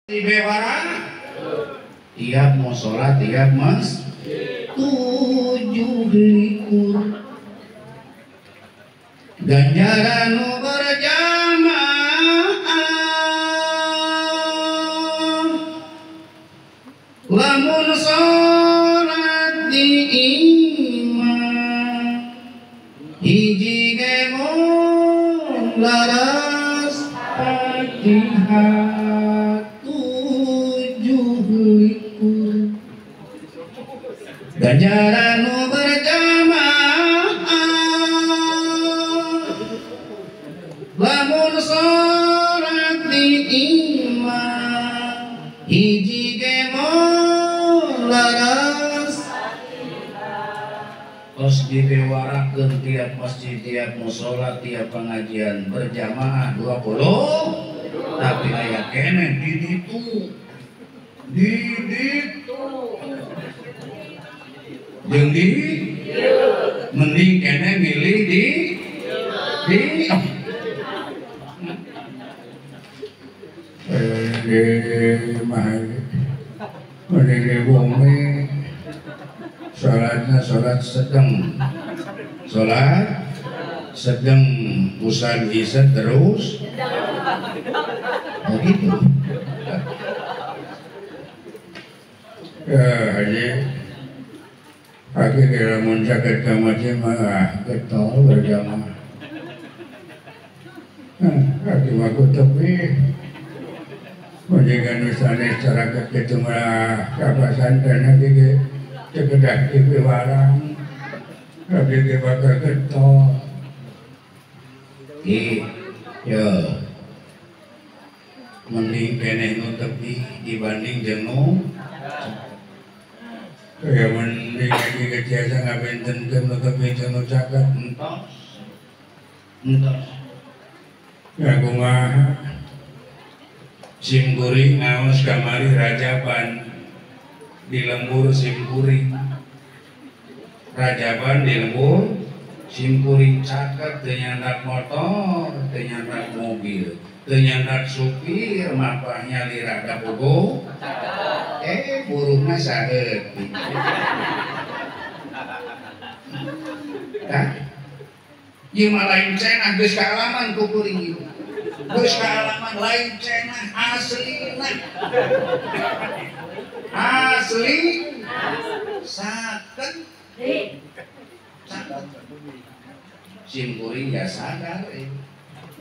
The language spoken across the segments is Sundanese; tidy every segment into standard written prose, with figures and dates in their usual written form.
Di bewara tiap mau sholat tiap mas 7 likur ganjaran berjamaah lamun sholat di imah hiji ge mung laras Fatihah 7 likur ganjaran berjamaah lamun sholat di imah hiji ge mung laras tos dibewarakeun tiap masjid tiap mushola tiap pengajian berjamaah 20 tapi aya keneh di ditu jeung di mending keneh milih di bumi sholatnya sholat sedang, sholat sedang usan isya terus begitu. Ya haji, aku kira mun sakit ka masjid mah getol berjamaah. Aku mah tepi. Menjaga nusane secara kegitu malah kapasan dan nanti ke cekedah di warang tapi ke bakal getol. Yo, mending keneh nu tepi dibanding jeung nu. Kaya mending lagi keciasa ngabentenkeun nu tepi jeung nu caket entos. Entos. Ya kumaha? Sim kuring ngaos kamari rajaban di lembur sim kuring. Rajaban di lembur sim kuring caket teu nyandak motor, teu nyandak mobil, teu nyandak supir, mapahnya lira da bogo. Burungna saeutik. Tah. Ieu mah lain cenah geus kaalaman ku kuring ieu. Geus kaalaman lain cenah aslina. Asli saken. Saken. Sim kuring ya sadar,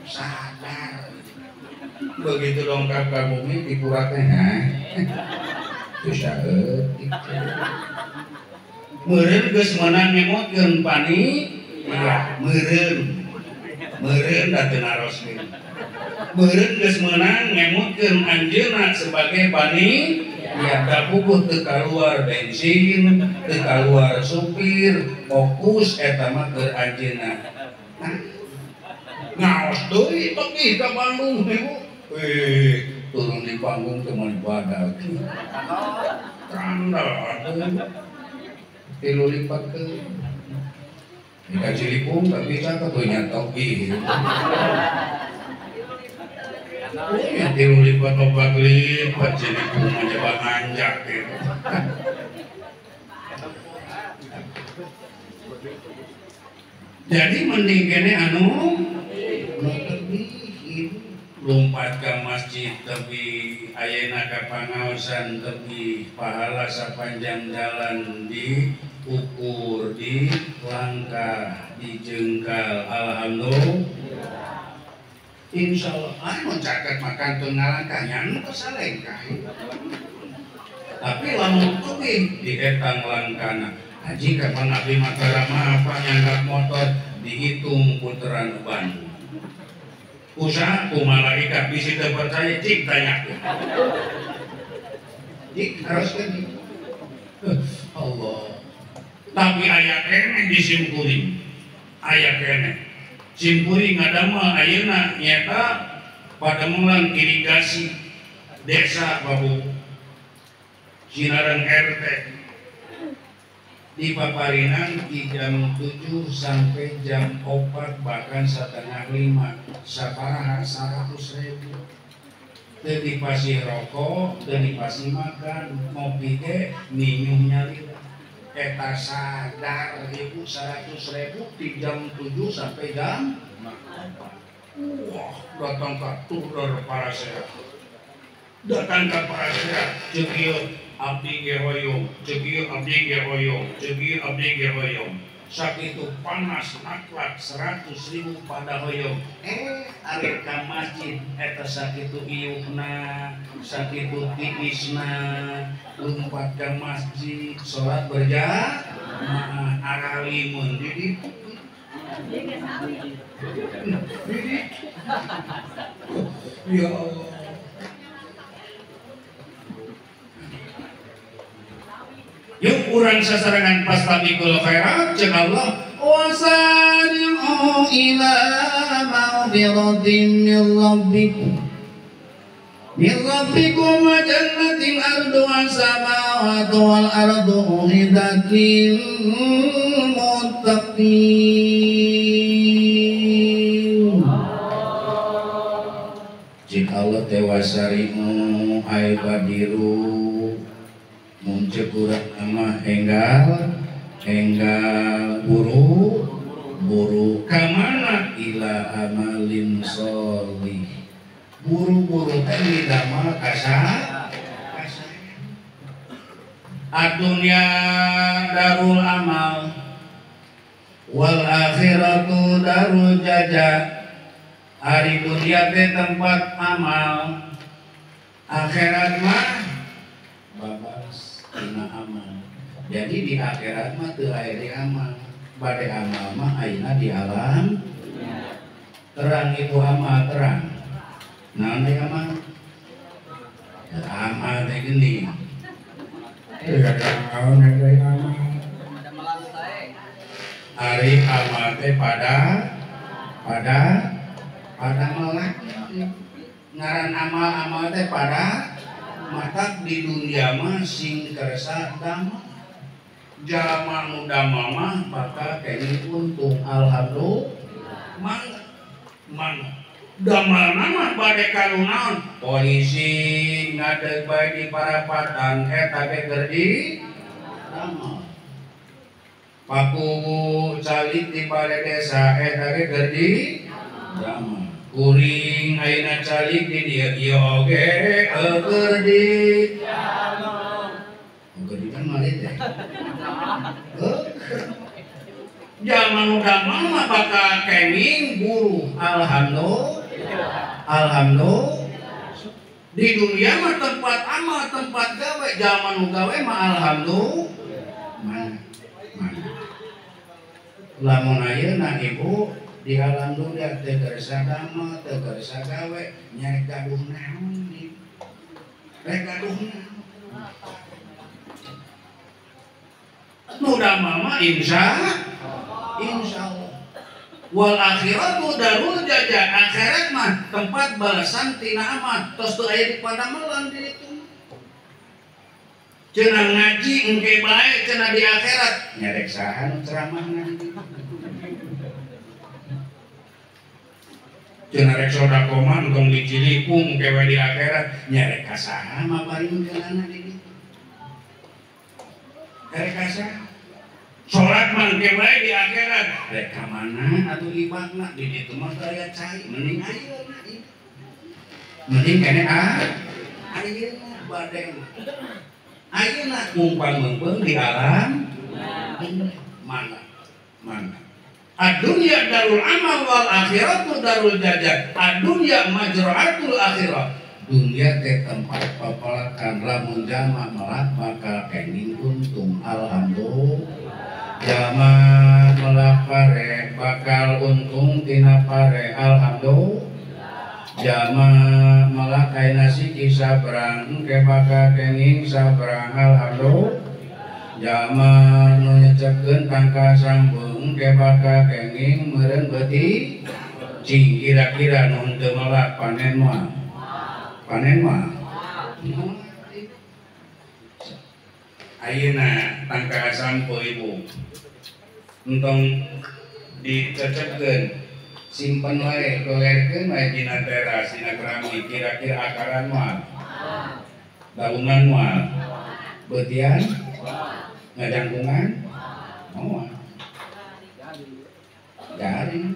sadar. Begitu dongkap ka bumi dikuratnya, ha. Geus saeutik. Meureun geus meunang ngemotkeun pani, iya meureun. Meureun da teu naroskeun. Meureun geus meunang ngemotkeun anjeunna sebagai pani, ya da puguh teu kaluar bensin, teu kaluar supir, fokus eta mah keur anjeunna. Nah, ngaos deui teuih ka Bandung ibu. Turun di panggung teu meuli badag. Kandel atuh. 3 lipat ke. Dika Cilikung tapi cakep nya toki. Ya 3 lipat 4 lipat Cilikung mencoba nganjak gitu. Jadi mending kene anu lompat ke masjid tepi ayeuna ka pangaosan tepi pahala sapanjang jalan diukur di langkah di jengkal alhamdulillah. Insyaallah anu caket makan teu ngalangkah nya teu salengkah. Tapi lamun teuing di etang langkana haji kapan abdi mah apa nyandak motor dihitung puteran Bandung. Usaha ku malaikat bisi teu percaya cik tanya. Cik harus kan. Allah. Tapi aya keneh di simkuring. Aya keneh. Simkuring ngadamel ayeuna nyaeta pademulan irigasi desa Babu Sinareng RT di Paparinan di jam 7 sampai jam 4 bahkan 4:30 saparaha 100.000. Teu dipasih rokok, teu dipasih makan, ngopi ge ninyuh nyalira. Eta sadar ibu 100.000 di jam 7 sampai jam 4. Wah, datang ka turur parasea. Datang ka parasea, ceuk ieu abdi ge hoyong, ceuk ieu abdi ge hoyong, ceuk ieu abdi ge hoyong. Sakitu panas naklak 100.000 pada hoyong. Arek ka masjid eta sakitu iukna, sakitu tiisna, lumpat ka masjid salat berjamaah aralimun di ditu. Ya Allah. Yuk urang sasarengan fastabiqul khairat jeung Allah wasari'u ila maghfiratin min rabbikum wa jannatin arduha samawati wal ardu uiddat lil muttaqin. Jika Allah tewasari'u ay badiru muncul kurang mah enggal enggal buru buru kamana ila amalin sholih buru-buru teh midamal kasa kasa adunya darul amal wal akhiratu darul jaza. Hari dunia teh tempat amal, akhirat mah babas tina amal. Jadi di akhirat mah teu aya di amal, bade amal mah ayeuna di alam. Terang ibu amal terang. Naon deui amal? Ya, amal teh geuning. Naon deui amal? Ari amal teh pada melak. Ngaran amal-amal teh pada matak di dunia mah sing kersa damel. Jalma nu damel mah bakal kenging untung alhamdulillah. Mangga mangga damelna mah bade ka nu naon? Polisi ngadeg bae di parapatan eta ge keur di damel. Pakuwu calik di bale desa eta ge keur di damel. Kuring ayeuna calik di dieu ieu oge keur di damel. Keur di damel teh. Jalma nu damel mah bakal kenging buruh alhamdulillah. Alhamdulillah. Di dunia mah tempat amal, tempat gawe, jalma nu gawe mah alhamdulillah. Mana? Mana? Lamun ayeuna ibu di alam dunia teu kersa damel, teu kersa gawe, nyarek gaduh naon di. Rek gaduh naon. Nu damel mah insya Allah. Wal akhiratu darul jaza, akhirat mah tempat balasan tina amal. Tos teu aya di padamelan di ditu. Cenah ngaji engke bae cenah di akhirat, nyarek saha nu ceramahna di ditu. Cenah rek sedekah mah entong dicilipu engke we di akhirat, nyarek ka saha mabaringkeunana di ditu. Nyarek ka saha? Salat mah engke bae di akhirat, rek ka mana atuh ibadna di ditu mah teu aya cai, mending ayeuna ieu. Mending keneh ayeuna bade mah. Ayeuna ngumpang meungpeung di alam mana? Mana? Ad-dunya darul amal wal akhiratu darul jaza. Ad-dunya majra'atul akhirah. Dunia teh tempat papalakan lamun jalma melak bakal kenging untung alhamdulillah. Jalma melak pare bakal untung tina pare alhamdulillah. Jalma melak kaina siki sabrang engke bakal kenging sabrang alhamdulillah. Jalma nu nyecepkeun tangkal sambeung engke bakal kenging meureun beuti cing kira-kira nu henteu melak panen mah. Panen mah. Ayeuna tangkal sampo ibu entong dicecepkeun Simpen wae golerkeun wae dina teras dina keramik kira-kira akaran moal. Daunan moal. Beutian? Ngajangkungan? Moal. Garing.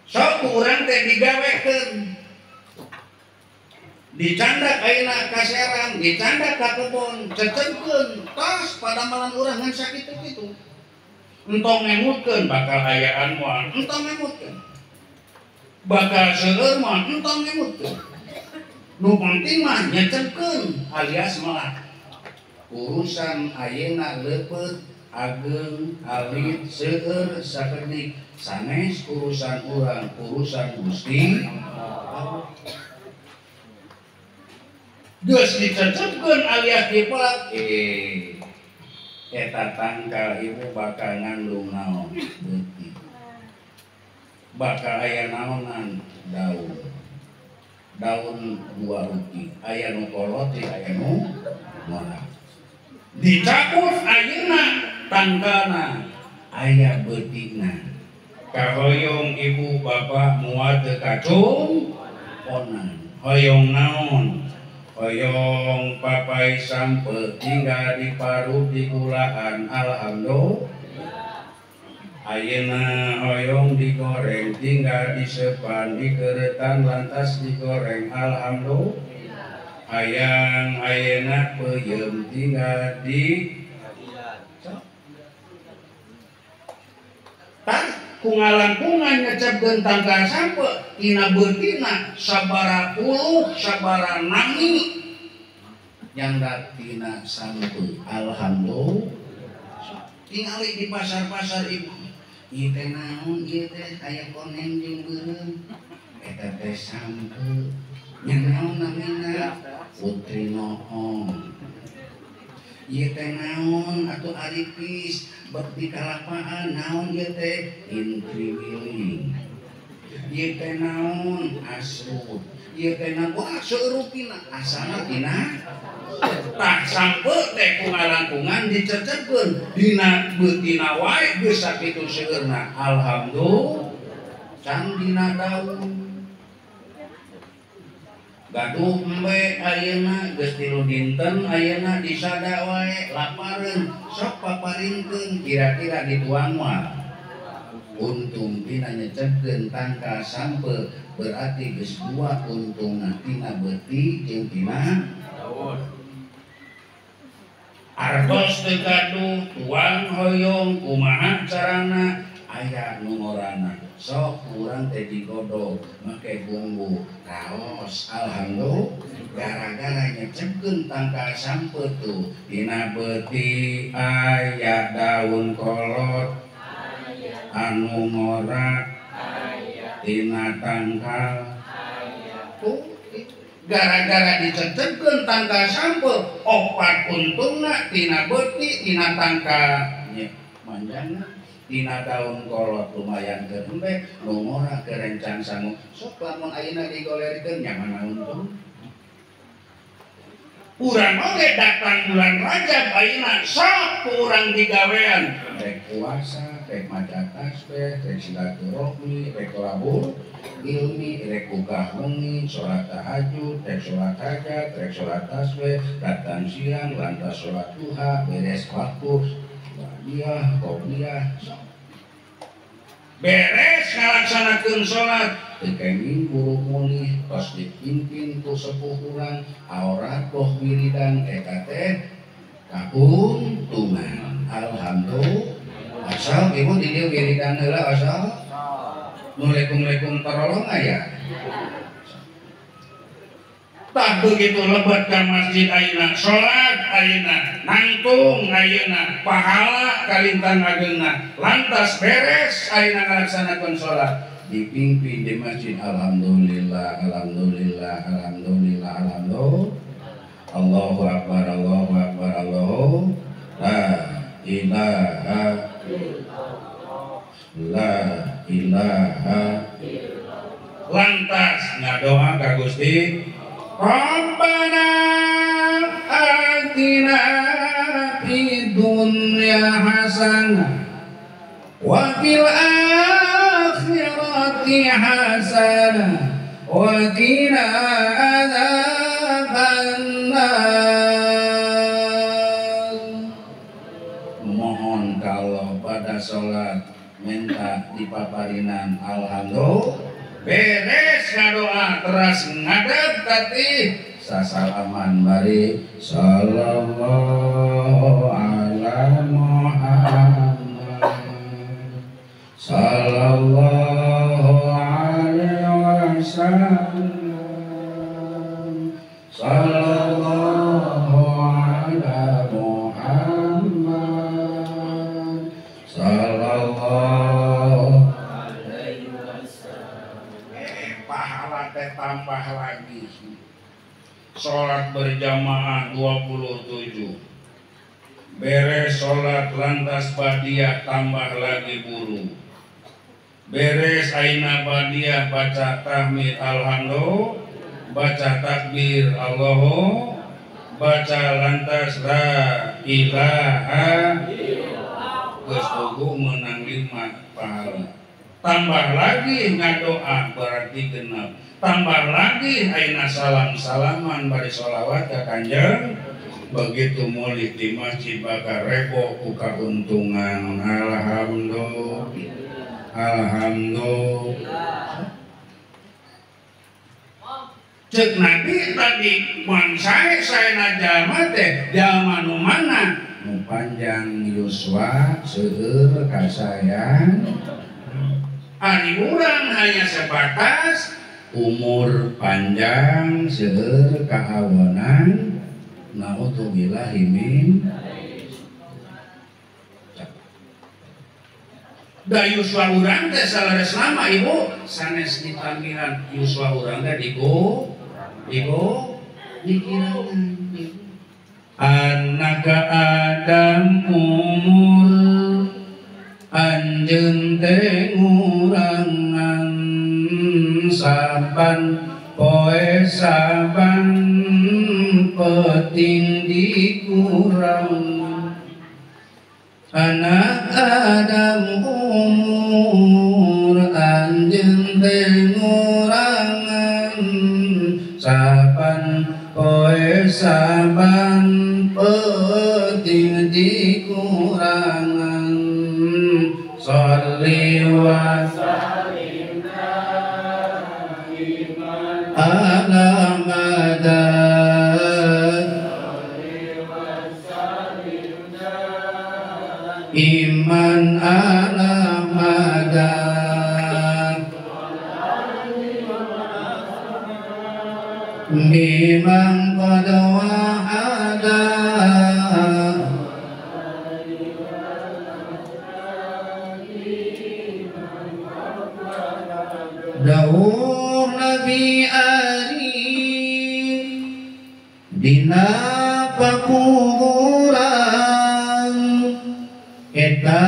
Sok ku urang teh digawekeun. Dicandak ayeuna ka serang, dicandak ka kebon, cecengkeun tos padamalan urang ngan sakitu-kitu. Entong ngemutkeun bakal ayaan moal, entong ngemutkeun. Bakal seueur moal, entong ngemutkeun. Nu penting mah nyecengkeun alias melak. Urusan ayeuna leupeut, ageng, alit, seueur, sakedik sanes urusan urang, urusan Gusti Allah. Geus dicecepkeun alias dipelak, eta tangkal ibu bakal ngandung naon beuti. Bakal aya naonan daun. Daun dua ruti, aya nu kolot jeung aya nu ngora. Dicaput ayeuna tangkalna aya beutina. Kahoyong ibu bapak muat teu kacung onan. Hoyong naon? Hoyong papai sampe tinggal di parut di kulaan alhamdulillah. Ayeuna hoyong digoreng tinggal disepan dikeretan lantas digoreng alhamdulillah. Hayang ayeuna peuyeum tinggal di tah ku ngalangkungan ngecepkeun tangkal sampe tina beutina sabara puluh sabara nami yang tina sampe alhamdulillah. Tingali di pasar-pasar ibu ieu teh naon ieu teh aya koneng jeung beureum eta teh sampe nya naon namina Putri Noong ieu teh naon atuh aripis bekti kalapaan naon ieu teh Intri Wiling ieu teh naon asrut ieu teh naon wah seueur rupina asalna tina tah sampe teh ku ngalangkungan dicecepkeun dina beutina wae geus sakitu seueurna alhamdulillah can dina daun gaduh embe ayeuna geus 3 dinten ayeuna disada wae lapareun sok paparinkeun kira-kira dituang moal untung tina nyecepkeun tangkal sampe berarti geus dua untungna tina beuti jeung tina daun. Artos teu gaduh tuang hoyong kumaha carana aya nu ngorana sok urang teh digodog make bumbu raos alhamdulillah gara-gara nyecepkeun tangkal sampe tuh dina beuti aya daun kolot anu ngora tina tangkal tuh gara-gara dicecepkeun tangkal sampe opat untungna tina beuti tina tangkal manjangna tina daun kolot lumayan keur embe nu ngora keur rencang sangu sok lamun ayeuna digolerkeun nya mana untung urang oge datang bulan Rajab ayeuna sok ku urang digawean rek puasa rek maca tasbih rek silaturahmi rek labur ilmi rek buka wengi salat tahajud rek salat hajat rek salat tasbih datang siang lantas salat duha beres waktu ba'diyah qobliyah beres ngalaksanakeun salat teu kenging buru mulih tos dipimpin ku sepuh urang aurat boh wiridan eta teh kauntungan alhamdulillah. Asal ibu di dieu wiridan heula asal nu lekum-lekum tarolong aya tah begitu lebet ka masjid ayeuna salat ayeuna nangtung ayeuna pahala kalintang ageungna lantas beres ayeuna ngalaksanakeun salat dipimpin di masjid alhamdulillah alhamdulillah alhamdulillah alhamdulillah Allahu akbar Allahu akbar Allahu la ilaha illallah la ilaha illallah lantas ngadoa ka Gusti Rabbana atina fid dunya hasanah wa fil akhirati akhirati hasanah wa qina adzabannar. Mohon kalau pada sholat minta dipaparinan alhamdulillah, beres ngadoa teras ngadep tadi sasalaman bari sallallahu ala Muhammad sallallahu alaihi wasallam sallallahu ala Muhammad sallallahu alaihi wasallam. Pahala teh tambah lagi. Sholat berjamaah 27, beres sholat lantas badiah tambah lagi buru, beres aina badiah baca tahmid alhamdulillah, baca takbir Allahu, baca lantas la ilaha illallah, geus puguh menang 5 pahala. Tambah lagi ngadoa berarti genap, tambah lagi aina salam-salaman bari sholawat ka Kanjeng. Begitu mulih di masjid bakal rebo ku kauntungan. Alhamdulillah, alhamdulillah. Cek Nabi tadi wan saya jalma teh jalma nu mana nu panjang yuswa seueur kasayang. Ari urang hanya sebatas umur panjang seueur kaawonan, naudzubillahi min. Da yuswa urang teh saleres lama ibu sanes ditambihan yuswa urang teh digo dikirangan. Anak Adam umur anjeun teh ngurangan saban poe saban peting dikurang. Anak Adam umur anjeun teh ngurangan saban poe saban peting dikurangan. Sholli wa sallim daiman ala madad, sholli wa sallim daiman ala madad, biman qad wa'ada. Dawuh Nabi Ari dina pakuburan eta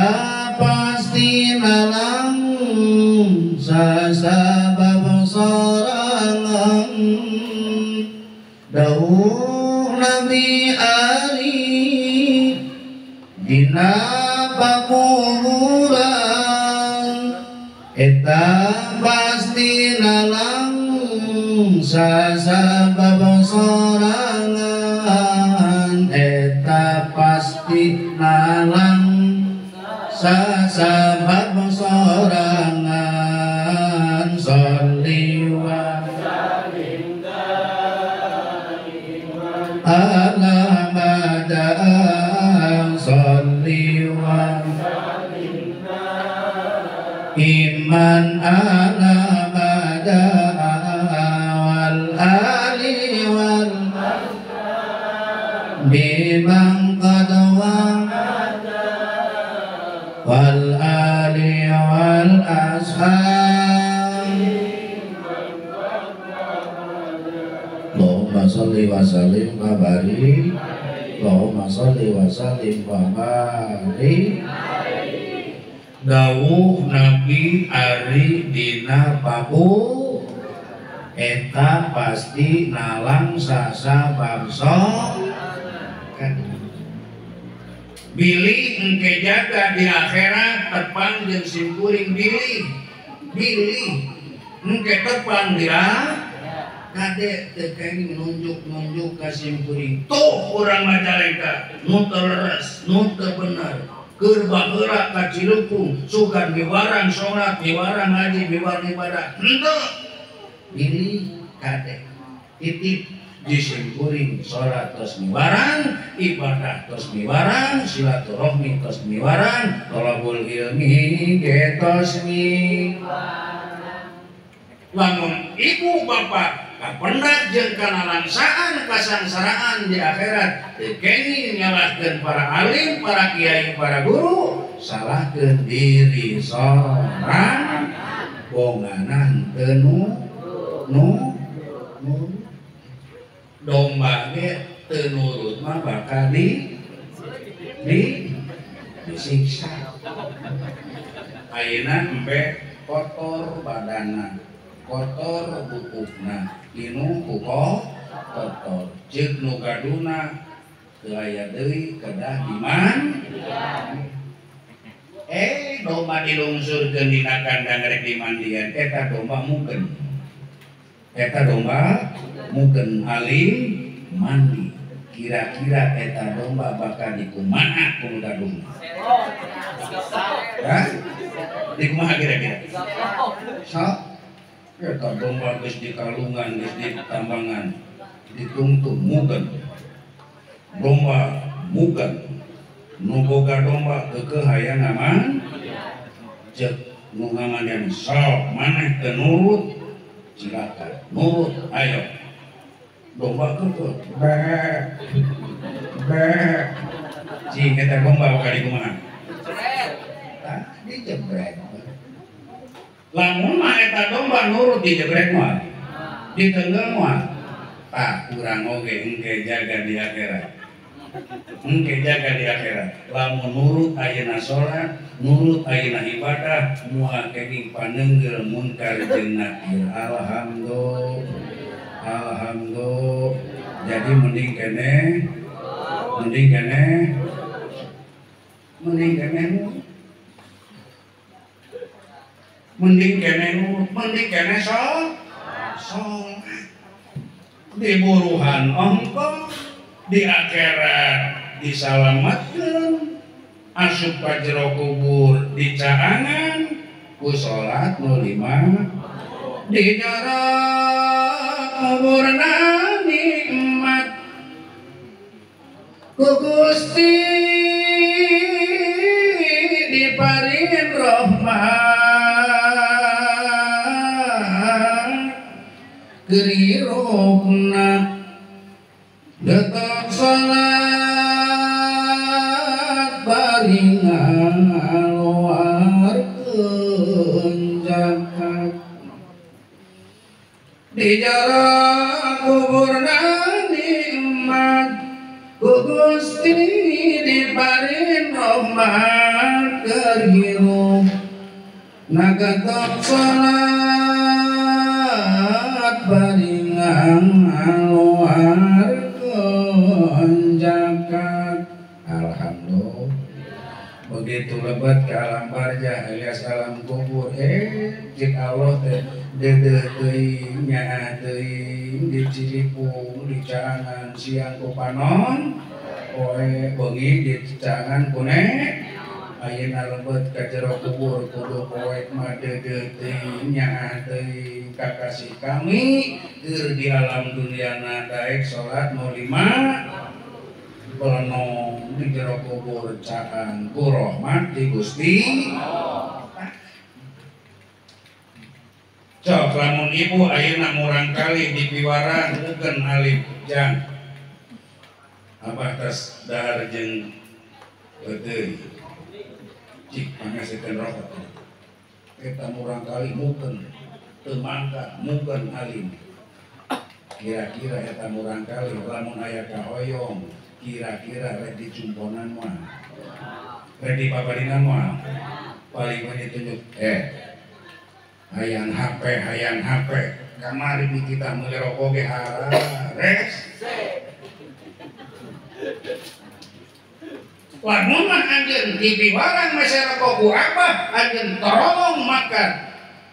pasti nalang sasabab sorangan. Dawuh Nabi Ari dina pakuburan eta pasti nalang sasabab sorangan, eta pasti nalang sasabab sorangan. Sholli wa sallim daiman ala madad, sholli wa sallim iman ala madad wal ali wal biman qad wa'ada wal ali wal ashab. Allahumma sholli wa sallim wa barik, Allahumma sholli wa sallim wa barik. Dawuh Nabi Ari dina paku eta pasti nalang sasa bangsa kan. Bilih engke jaga di akhirat tepang jeung simkuring bilih Bilih engke tepang dia kade teu kenging nunjuk-nunjuk ka simkuring tuh urang Majalengka nu teu leres nu teu bener keur baheula ka Cilukung sugan miwarang salat miwarang haji miwarang ibadah henteu bilih kade titip di simkuring salat tos miwarang ibadah tos miwarang silaturahmi tos miwarang thalabul ilmi ge tos miwarang. Lamun ibu bapak kapendak jeung kanalangsaan kasangsaraan di akhirat teu kenging nyalahkeun para alim para kiai para guru salahkeun diri sorang bonganan teu nu domba ge teu nurut mah bakal disiksa. Ayeuna embe kotor badanna, kotor bukukna, inu kuko kotor. Ceuk nu gaduna teu aya deui kedah diman. Domba dilungsurkeun dina kandang rek dimandian eta domba mungkeun. Eta domba mungkin alim mandi. Kira-kira eta domba bakal dikumaha ku nu gaduhna? Hah? Dikumaha kira-kira? Sok eta domba geus dikalungan, geus ditambangan, ditungtung mungkin. Domba mungkin. Nu boga domba keukeuh hayang ngaman. Ceuk nu ngamandian sok maneh teu nurut silakan nurut ayo. Domba keukeuh be be cing eta domba bakal dikumaha? Tah dijebret. Lamun mah eta domba nurut dijebret moal, ditenggel moal. Tah urang oge engke jaga di akhirat. Engke jaga di akhirat. Lamun nurut ayeuna salat, nurut ayeuna ibadah, moal kenging panenggel munkar jeung nakir. Alhamdulillah. Alhamdulillah. Jadi mending keneh, mending keneh, mending keneh, mending keneh, mending keneh sholat. Diburuhan ongkoh, di akhirat disalamatkeun, asup ka jero kubur dicaangan ku salat nu lima di jero kuburna nikmat ku Gusti diparin rahmat keur hirupna detok salat bari ngaluarkeun zakat di jero kuburna nikmat ku Gusti diparin rahmat keur hirup nagatok salat bari ngaluarkeun zakat. Alhamdulillah. Begitu lebat ke alam barjah alias alam kubur, cik Allah teh dedeh teuing nyaah teuing dicilipung dicaangan siang ku panon poe bengi dicaangan ku ne ayeuna lebet ka jero kubur kudu poek mah dedeh teuing nyaah teuing kakasih kami keur di alam duniana daek salat nu lima pelenong di jero kubur caang ku rahmat di Gusti. Cok lamun ibu ayeuna murang kali di piwarang mungkin alim jang abah tas dahar jeung peuteuy cik pangasekeun rokok eta murang kali mungkin teu mangkat mungkin alim kira-kira eta murang kali lamun aya kahoyong kira-kira rek dicumponan mah rek dipaparinan mah paling mah ditunjuk hayang HP hayang HP kamari di kita meuli rokok ge harares lamun mah anjeun di piwarang meser rokok ku abah anjeun torolong makan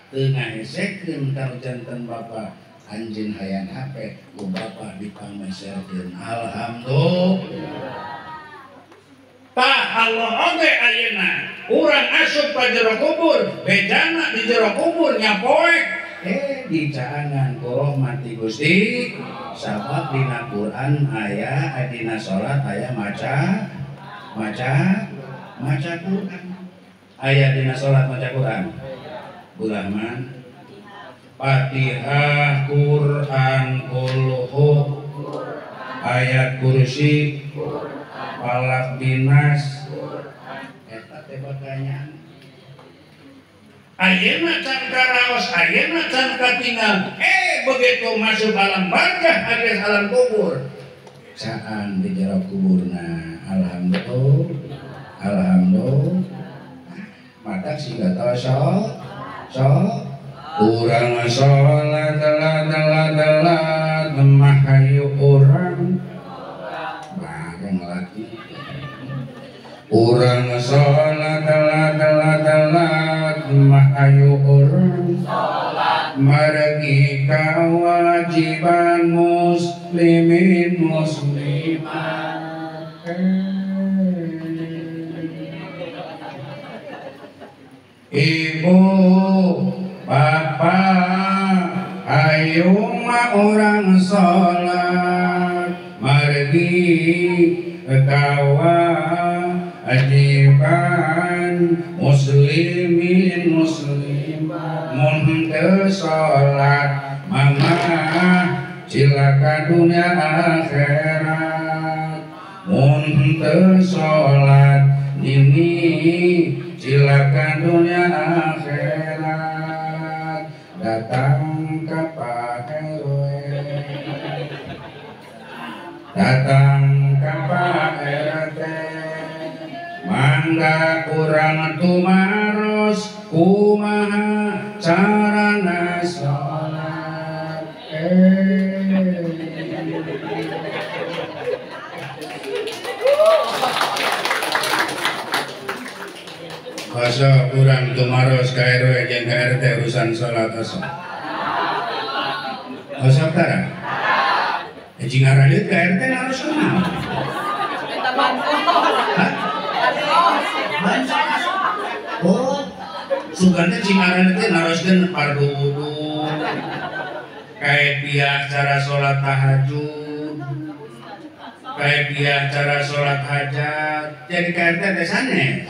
Teu ngahesekeun ka janten bapa anjeun hayang HP ku bapa dipameserkeun. Alhamdulillah. Tah Allah oge ayeuna urang asup ka jero kubur, bejana di jero kubur nyapoek dicaangan ku rahmat ti Gusti sabab dina Quran aya dina salat aya maca maca maca Quran aya dina salat maca Quran Burahman Fatihah Quran Qulhu ayat kursi Falaq Binas eta teh bakanya ayeuna can karaos ayeuna can katingal begitu masuk alam barzah alias alam kubur caan di jero kuburna alhamdulillah alhamdulillah mata sih gak tau so urang sholat telat telat telat lemah hayu urang bareng lagi urang sholat telat telat telat lemah hayu urang sholat margi kewajiban muslimin muslimat. Ibu bapak ayo mah orang sholat margi kewajiban muslimin muslimat mun teu sholat mama cilaka dunia akhirat mun teu sholat nini cilaka dunia akhirat datang ke Pak RW datang ke Pak RT mangga urang tumaros kumaha carana sholat. Asa urang tumaros ka RW jeung ka RT urusan salat asa. Asa tara? Jeung ngaralit ka RT naros kumaha? Minta bansos. Hah? Bansos. Oh, sugana cing ngaralit teh naroskeun fardu wudu. Kaifiah cara salat tahajud. Kaifiah cara salat hajat. Jadi ka RT teh sanes.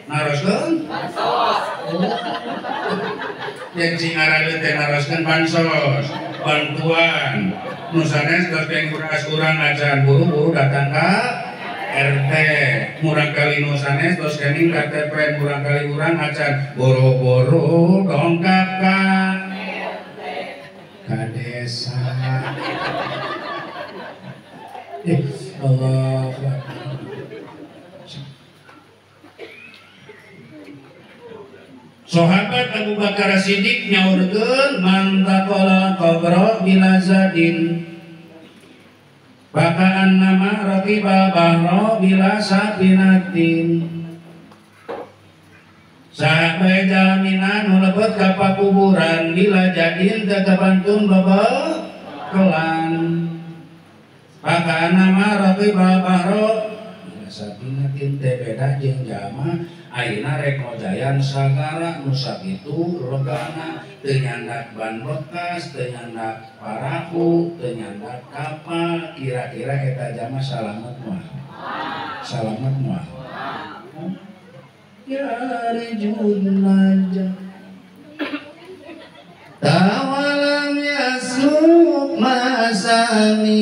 Naroskeun bansos. Yang cing ngaralit teh naroskeun bansos, bantuan. Nu sanes geus kuras urang acan buru-buru datang ka RT. Murang kali nu sanes tos kening KTP murang kali urang acan boro-boro dongkap ka RT. Ka desa. Allah. Sahabat Abu Bakar Siddiq nyaurkeun man taqala qabra bila zadin bakaan nama raqibal bahra bila safinatin. Sahabat jalminan nu lebet ka pakuburan bila jadin teu kabantun bebekelan. Bakaan nama raqibal bahra bila safinatin teh beda jeung jalma ayeuna rek mojayan sagara nu sakitu legana teu nyandak ban bekas teu nyandak parahu teu nyandak kapal kira-kira eta jalma salamet moal salamet moal ya rajul najah tawalam yasuk masamika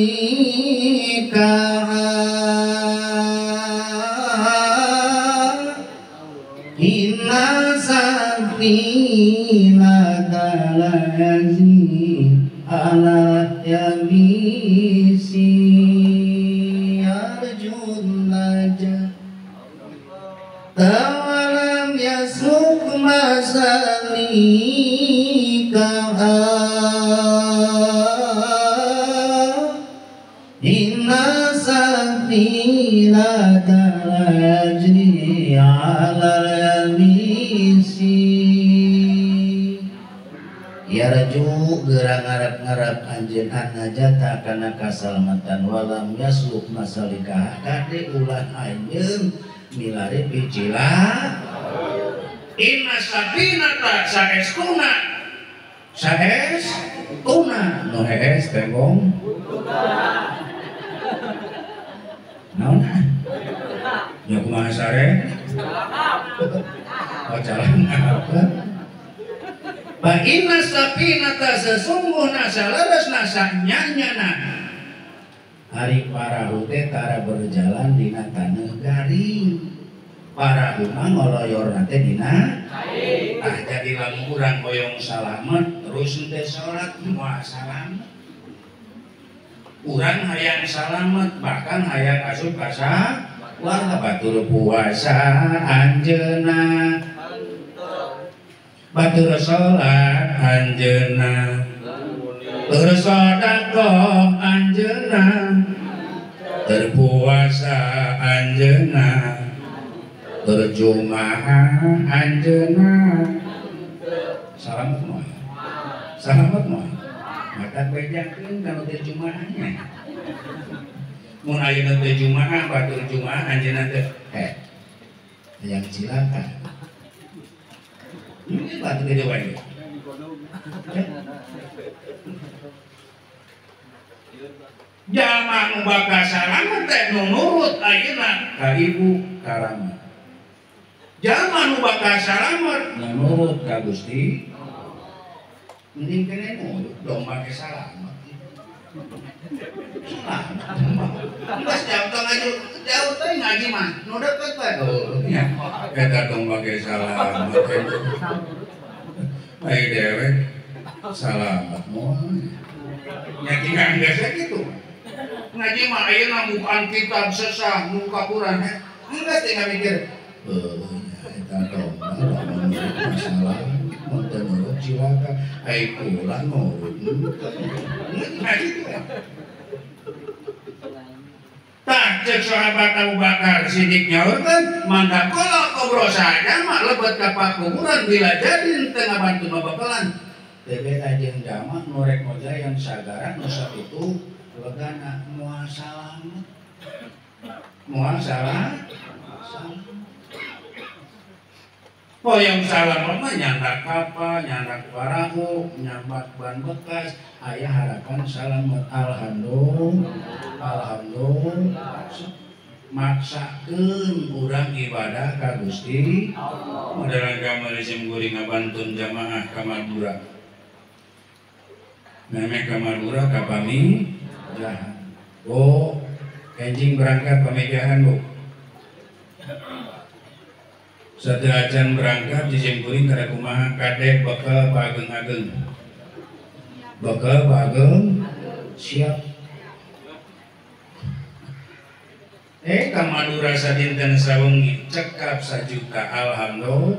inna safinata lazi ala yabisi arjun najah tawalam yasuk masamika inna safinata lazi ala yabisi. Yarju geura ngarep-ngarep anjeun an-najata kana kasalamatan walam yasluk masalika kade ulah anjeun milari picila inna safinata saestuna saestuna nu hees tembong naon nya kumaha sare oh jalan apa. Fa inna safinata sesungguhna saleresna sanyanyana ari parahu teh tara berjalan dina taneuh garing parahu mah ngoloyorna teh dina cai. Ah jadi lamun urang hoyong salamet terus teh salat moal salamet. Urang hayang salamet bahkan hayang asup ka warga batur puasa anjeunna batur salat anjeunna bersedekah anjeunna berpuasa anjeunna berjumaah anjeunna salamet moal salamet moal mata bejakeun kana teh jumaahnya mun ayeuna teh jumaah batur jumaah anjeunna teh hayang cilaka. Ini batu gede wae. Jalma nu bakal salamet teh nu nurut ayeuna ka ibu ka rama. Jalma nu bakal salamet nu nurut ka Gusti. Mending kene nurut domba ke salamet. Salamet. Geus jauh teh ngaji, jauh teh ngaji mah nu deukeut we. Oh nya eta domba ge salamet. Ai dewek salamet moal. Nya tinggal geus kitu. Ngaji mah ayeuna bukaan kitab sesah muka Quran geus tinggal mikir. Heuh nya eta domba lamun masalah mun teu nurut cilaka ai kula nurut. Ngaji tuh. Tah cek sahabat Abu Bakar Siddiq nyaurkeun mandakola kobro saja mah lebet ka pakuburan bila jadi teu ngabantu babakalan. Teu beda jeung jalma nu rek mojayan sagara nu sakitu legana moal salamet. Moal salah. Hoyong salamet mah nyandak kapal, nyandak parahu, nyambat ban bekas, aya harapan salamet alhamdulillah. Alhamdulillah maksakeun urang ibadah ka Gusti Allah. Modalan kamari sim kuring ngabantun jamaah ka Madura. Meme ka Madura ka Pamijahan. Bu, enjing berangkat Pamijahan, Bu. Sateu acan berangkat jijing kuring kada kumaha kade bekal paageng-ageng. Bekal paageng siap. Ka Madura sadinten sawengi cekap sajuta alhamdulillah.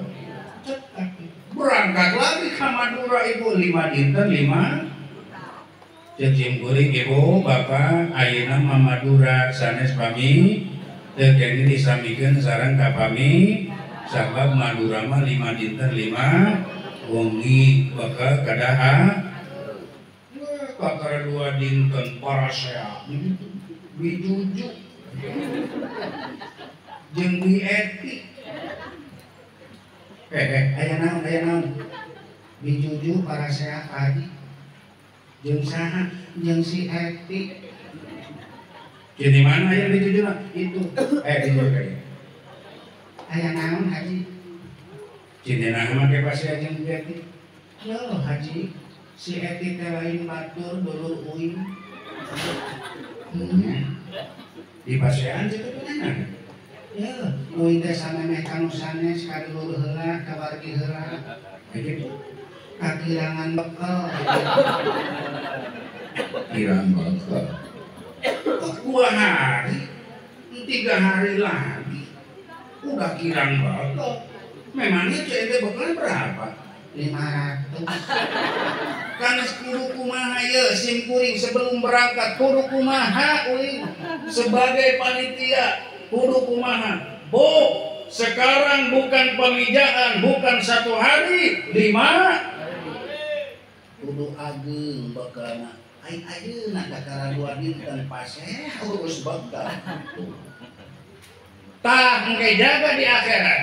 Cekap. Berangkat lagi ka Madura ibu 5 dinten 5. Cek sim kuring ibu bapak ayeuna mah Madura sanes pami teu kenging disamikeun sareng ka pami sabab Madura mah 5 dinten 5 wengi bakal kadaha bakal 2 dinten parasea bijuju jeung bi eti aya naon bijuju parasea haji jeung saha jeung si eti jadi mana aya bijuju itu bijuju aya naon haji Cintina mah ke pasea jeung bi eti yo haji si eti teh lain batur dulur uing di pasean kitu teh ya uing teh samemeh ka nu sanes ka dulur heula ka wargi heula kitu kakirangan bekal kirang bekal kok 2 hari 3 hari lagi udah kirang bekal. Memangnya CNT bekalnya berapa? 500. Karena kudu kumaha ye sim kuring sebelum berangkat kudu kumaha uing sebagai panitia kudu kumaha. Bu, sekarang bukan pemijahan, bukan 1 hari, 5. Kudu ageng bekalna. Aing ayeuna kakara dua dinten paseh urus bekal. Tah engke jaga di akhirat.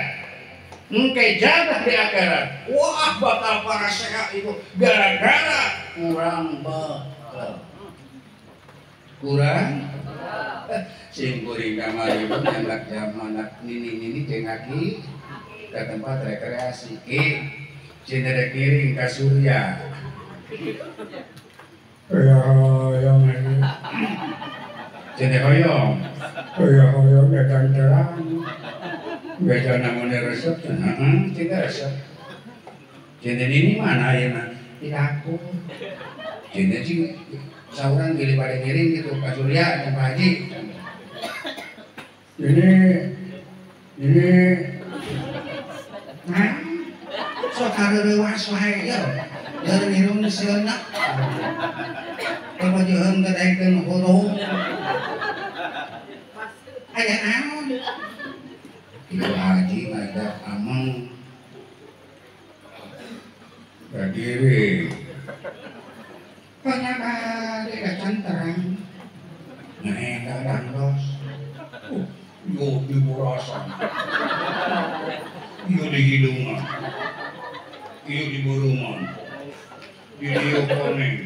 Engke jaga di akhirat. Wah bakal paraseha itu gara-gara kurang bekal. Kurang? Sing kuring kamari mah nyandak jam anak nini-nini jeung aki ke tempat rekreasi. Ki cinta rek ngiring ka Surya. Ya hoyong ini. Cinta hoyong. Ya hoyong datang terang. Beda namanya resep, heeh, cinta resep. Cinta nini mana ayeuna? Tidak aku. Cinta cing saurang pilih pada ngiring gitu Pak Surya dan Pak Haji. Ini nah, sok kareurewas wae ya. Jeung hirung sieuna. Papajuheun teh daekeun hurung. Aya naon? Ibu Haji ngajak ameng berdiri. Banyak ada datang terang. Nah, datang dos. Yo di burasan. Yo di hidungan. Yo di burungan. Di dieu koneng.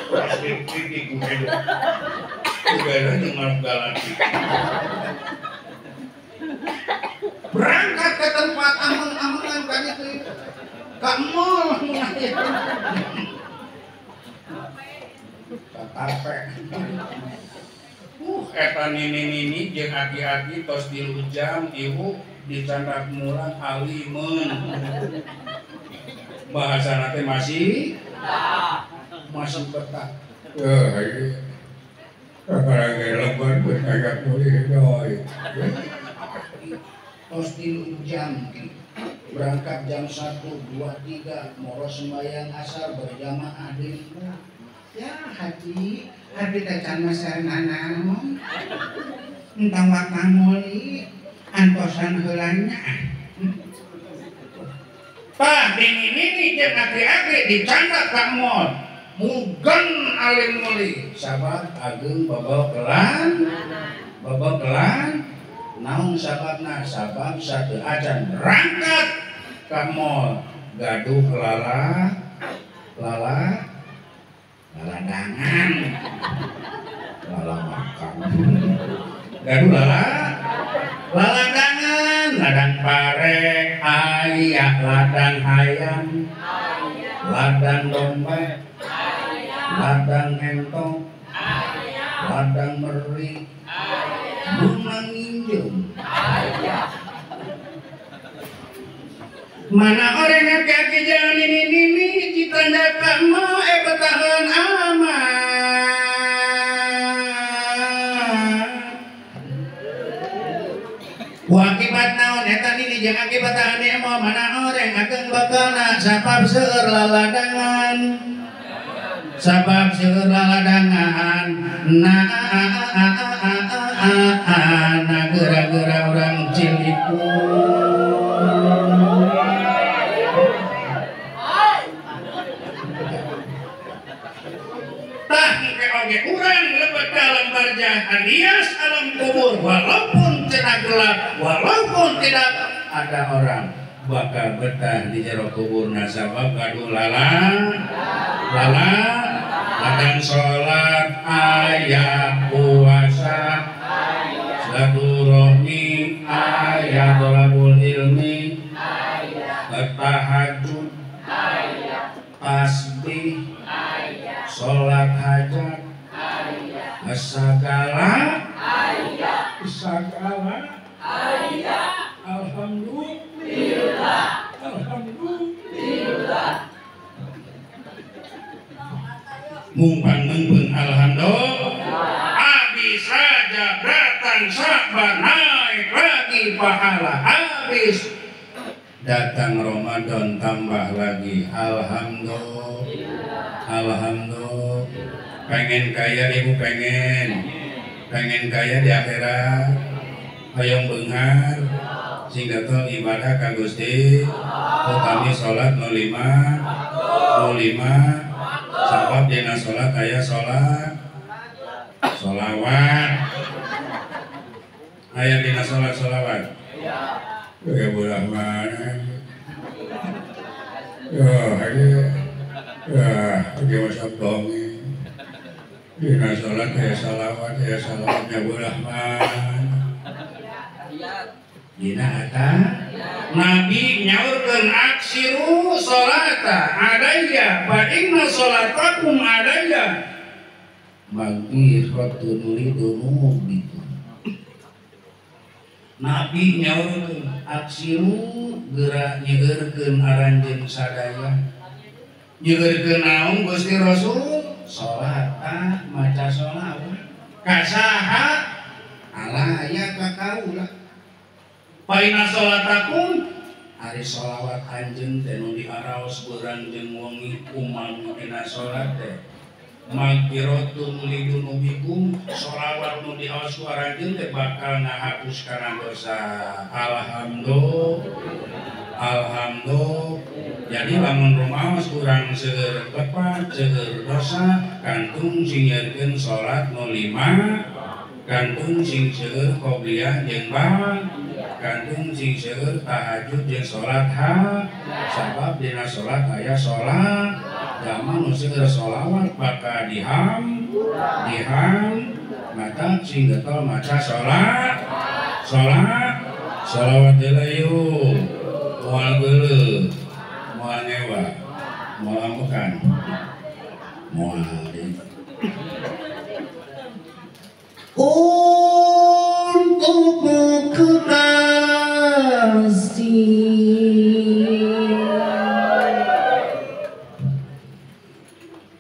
Pasti titik ku hidup. Udara dengar galaki. Berangkat ke tempat ameng-amengan kan itu. Ka mall Tape. Eta nini-nini jeung aki-aki tos 3 jam ibu dicandak murang alimeun. Bahasana teh masih betah. Eh, apalagi lebar geus aya pulih deui. Tos 3 jam berangkat jam 1, 2, 3 moro sembahyang asar berjamaah di Ya haji, abdi teh can meser nanaon. Entang wakang meuli antosan heula nya. Tah nini-nini jeung aki-aki dicandak ka mall. Mugen alim meuli sabab ageung babakelan. Babakelan naon sababna? Sabab sateu acan berangkat ka mall gaduh lala lala laladangan lala makan gaduh lala laladangan ladang pare aya ladang hayam ladang domba ladang entong ladang meri bunga nginjeum. Mana orang aki-aki jalan ini ditanda kamu betahan aman. Ku akibat naon eta nini jeung akibat tahan mau mana orang ageng bakalna sabab seueur laladangan. Sabab seueur laladangan nah geura-geura urang ciliku. Oge urang lebet dalam barjah alias alam kubur walaupun cenah gelap walaupun tidak ada orang bakal betah di jero kubur nasabab gaduh lala lala ladang salat aya puasa silaturahmi aya thalabul ilmi tahajud tasbih salat hajat segala segala alhamdulillah alhamdulillah mumpang mengpeng alhamdulillah habis saja datang sabar naik lagi pahala habis datang Ramadan tambah lagi alhamdulillah alhamdulillah. Pengen kaya ibu pengen kaya di akhirat hayang beunghar sing datang ibadah ka Gusti utami salat nu 5 Nu 5 sabab dina salat aya salat sholawat. Aya dina salat sholawat. Ya bolah mana? Ya ya masa dongeng. Dina salat aya sholawat, aya sholawatnya bolah mana? Dina eta Nabi nyaurkeun aksiru sholata alayya fa inna sholatakum alayya magfiratun lidunubikum. Nabi nyaurkeun aksiru geura nyeurkeun aranjeun sadaya. Nyeurkeun naon Gusti Rasul? Sholata maca sholawat. Ka saha? Alaya ka kaula. Fa inna sholatakum ari sholawat anjeun teh nu diaraos beurang jeung wengi kumaha dina salat teh magfiratun lidunubikum, sholawat nu diaos ku aranjeun teh bakal ngahapus kana dosa. Alhamdulillah. Alhamdulillah. Jadi lamun rumaos urang seueur lepat, seueur dosa, kantung sing nyerkeun salat nu 5, kantung sing seueur qobliyah jeung ba, kantung sing seueur tahajud jeung salat ha, sabab dina salat aya salat. Zaman nu seueur sholawat bakal diham, diham, mata sing getol maca salat, salat, sholawat heula yeuh, moal geuleuh, moal ngewa, moal ambekan, moal deui. Untukmu kekasih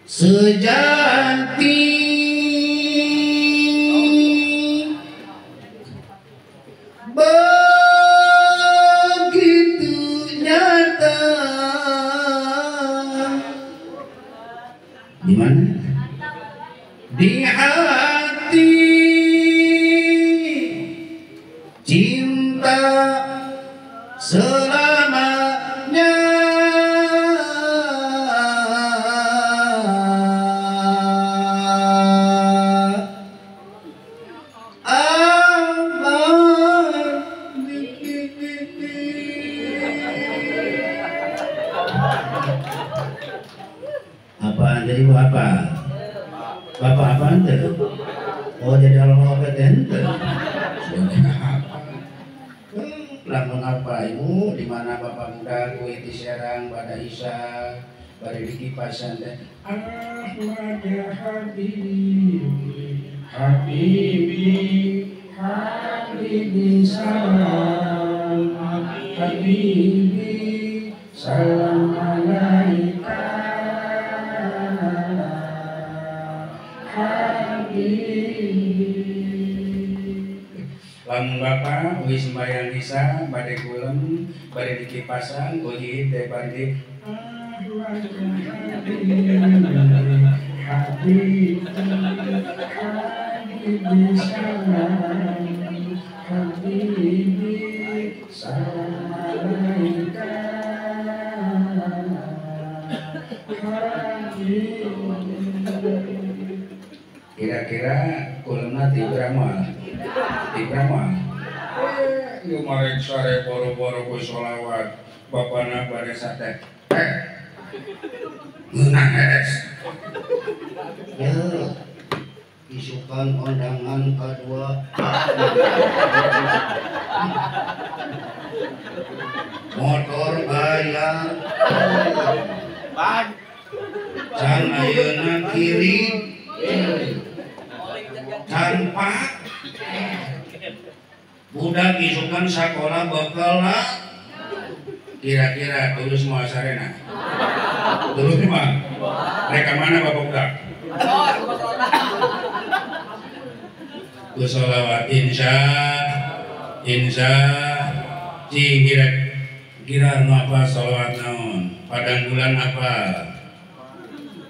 sejati, begitu nyata. Di mana? Di hati cinta selamanya. Apaan jadi ibu apa? Bapak apaan tuh? Oh jadi Allah ente. Lamun apa ibu? Di mana bapak muda kue di Serang pada Isya pada di kipasan teh. Ahmad ya Habibi, Habibi, Habibi salam, Habibi salam alaika. Lamun bapak wis sembahyang isya bade kulem bade dikipasan uji teh bade Habibi Habibi salam, Habibi salam alaika. Kira-kira kulemna tibra moal? Tibra moal? Ieu marek sare boro-boro ku sholawat bapana bade sate. Meunang hees. Ya, isukan kondangan kedua. Motor bayar. Can ayeuna kiri. Tanpa budak isukan sekolah bekal kira-kira tulus mau sarena tulus mah mereka mana bapak budak sholawat insya insya cing kira-kira nu apa sholawat naon padang bulan apa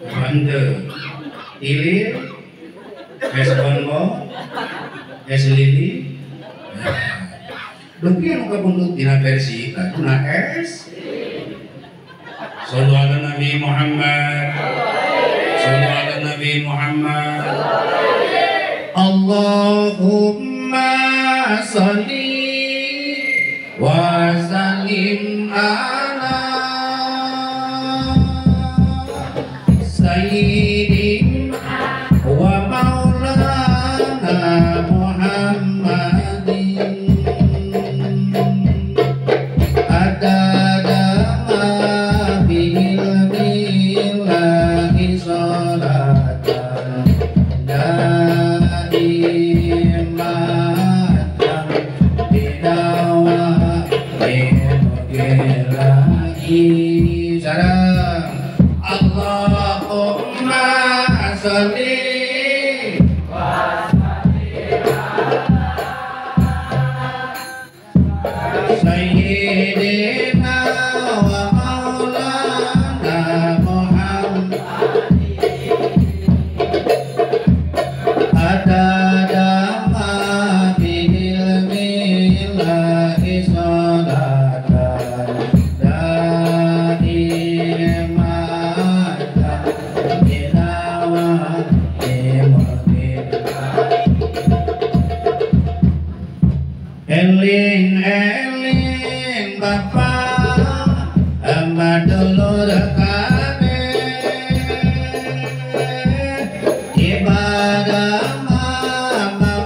henteu ilir es bonbo es lili. Dupi anu kabundut dina versi laguna es. Sholawatna Nabi Muhammad. Sallu ala Nabi Muhammad. Allahumma sholli wa sallim ala sayyidina wa maulana Muhammadin adada ma billahi sholatan daimatan bidawa billahi salam. Allahumma sholli wa sallim ala sayyidina wa maulana Muhammadin adada ma billahi sholatan daimatan bidawa eling eling bapak madulur kabeh ibadah mama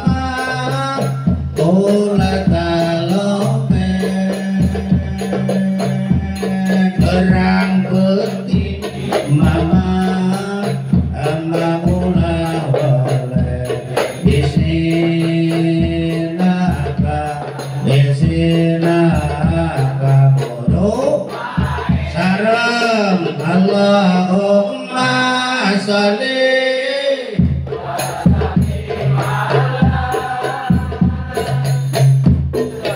kula talope terang putih mama ulah oleh bisinaka buru sareng. Allahumma sholli wa sallim ala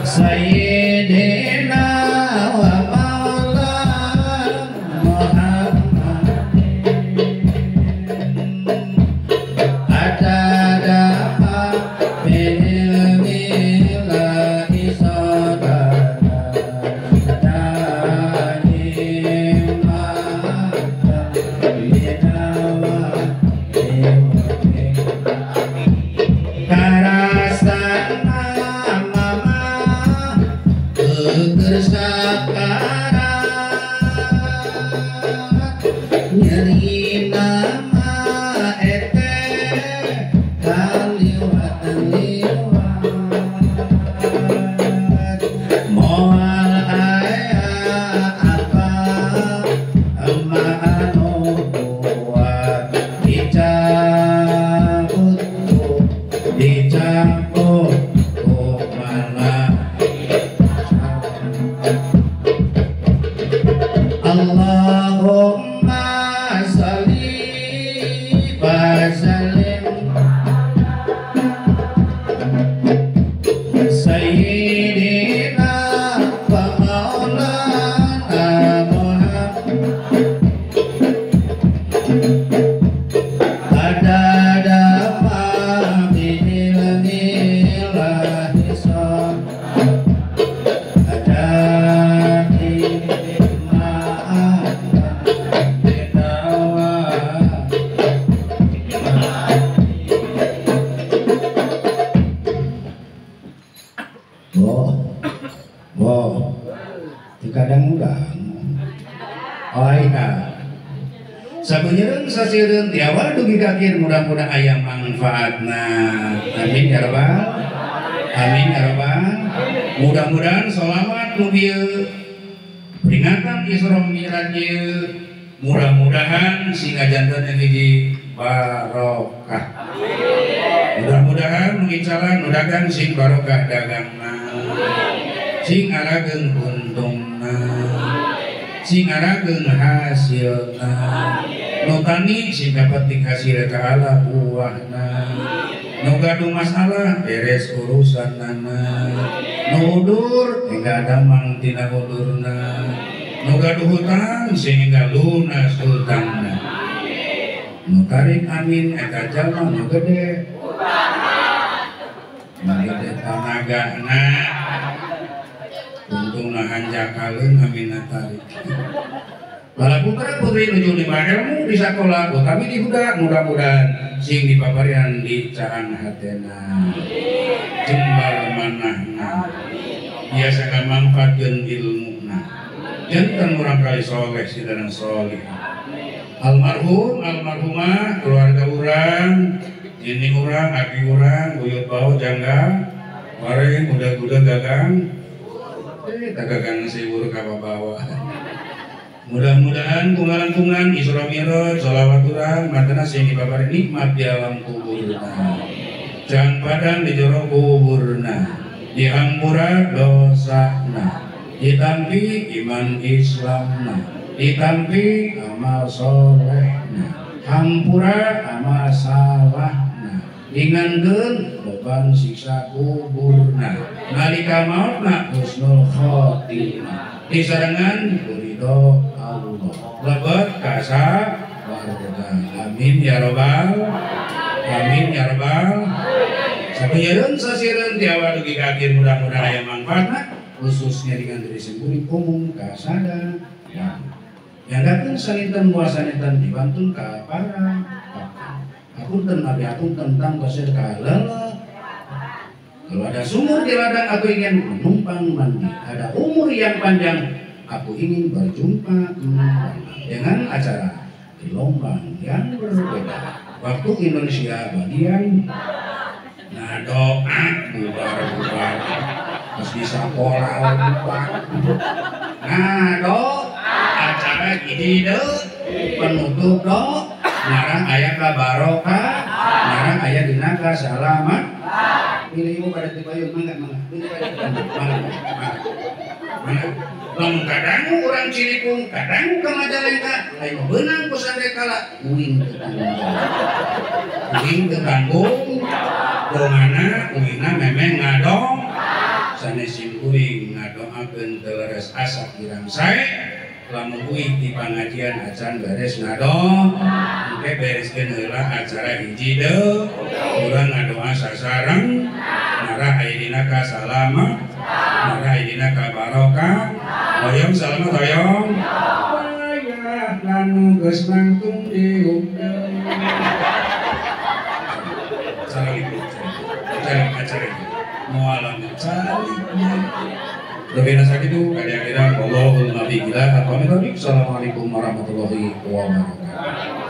sayyidina wa maulana Muhammadin adada ma billahi sholatan daimatan bidawa karasana mama keur sakarat nyeri nama ete kaliwat liwat moal aya apa ama anu kuat dicabut dicabut ku malaikat. Allahumma sholli wa sallim sayyidina wa maulana Muhammad adada ma billahi sholatan daimatan bidawa. Boh, boh, di kadang-kadang. Oh iya. Sabeunyereun sasieureun ti awal dugi ka akhir mudah-mudahan aya manfaatna. Amin ya rabbal. Amin ya rabbal. Mudah-mudahan sholawat nu bieu peringatan Isra Mi'raj ieu mudah-mudahan sing ngajanten hiji barokah. Mudah-mudahan nu icalan nu dagang sing barokah dagangna. Sing arageung untungna. Sing arageung hasilna. Nu tani sing dapat hasil ka buahna. Nu gaduh masalah beres urusanana. Nu udur engga damang tina udurna. Nu gaduh hutang sehingga lunas hutangna. Nu tarik amin eta jalma nu gede nu gede tanagana. Untungna hanjakaleun amin tarik. Bala putra putri nuju nimba ilmu di sakola utawi di huda mudah-mudahan sing dipaparian di caang hatena jembar manahna biasa kamangfaatkeun ilmuna janten urang kali soleh sidana soleh almarhum almarhumah keluarga urang jini urang aki urang buyut bau jangga wareng udah-udah gagang gagang sibur ka bawa. Mudah-mudahan tunggalan-tunggan Isra Mi'raj sholawat urang mantena sing dipapari nikmat di alam kuburna. Jang padang di jero kuburna, dihampura dosana, ditampi iman Islamna, ditampi amal solehna, hampura amal salahna, ringankeun beban siksa kuburna, nalika mautna husnul khotimah, disarengan ridho Allah, lebet kasa warga. Amin ya robbal amin ya robbal. Sapeunyeun sasireun ti awal dugi ka akhir mudah-mudahan aya manfaatna khususnya dengan diri sendiri umum kasada ya. Yang datang salinten muasaninten dibantun ka para hapunten abi hapunten tentang pasir ka leuleuh. Kalau ada sumur di ladang aku ingin menumpang mandi, ada umur yang panjang aku ingin berjumpa kembali dengan acara gelombang yang berbeda. Waktu Indonesia bagian nah doa bubar-bubar terus di sekolah bubar. Nah doa acara gini deh penutup doa narang ayah ka barokah narang ayah dina kasalamat. Pilih ibu pada tibayun mangga mangga pilih pada mangga mangga mangga. Lamun kadangu urang Ciripung kadangu ka Majalengka lain beunang ku sandekala uing teu tanggung jawab uing teu tanggung dongana uingna memeh ngadong sanes simkuring ngadoakeun teu leres asa kirang sae lamun uing di pangajian acan beres ngadong engke bereskeun heula acara hiji deui urang ngadoa sasareng nara aya dina kasalamat nara aya dina kabarokah. Hoyong salamat hoyong wayah lanu geus mangtung diukeun. Cara ibu cara acara itu moal calik. Lebih sakitu kali akhiran wallahul muwaffiq ila aqwamit thoriq. Assalamualaikum warahmatullahi wabarakatuh.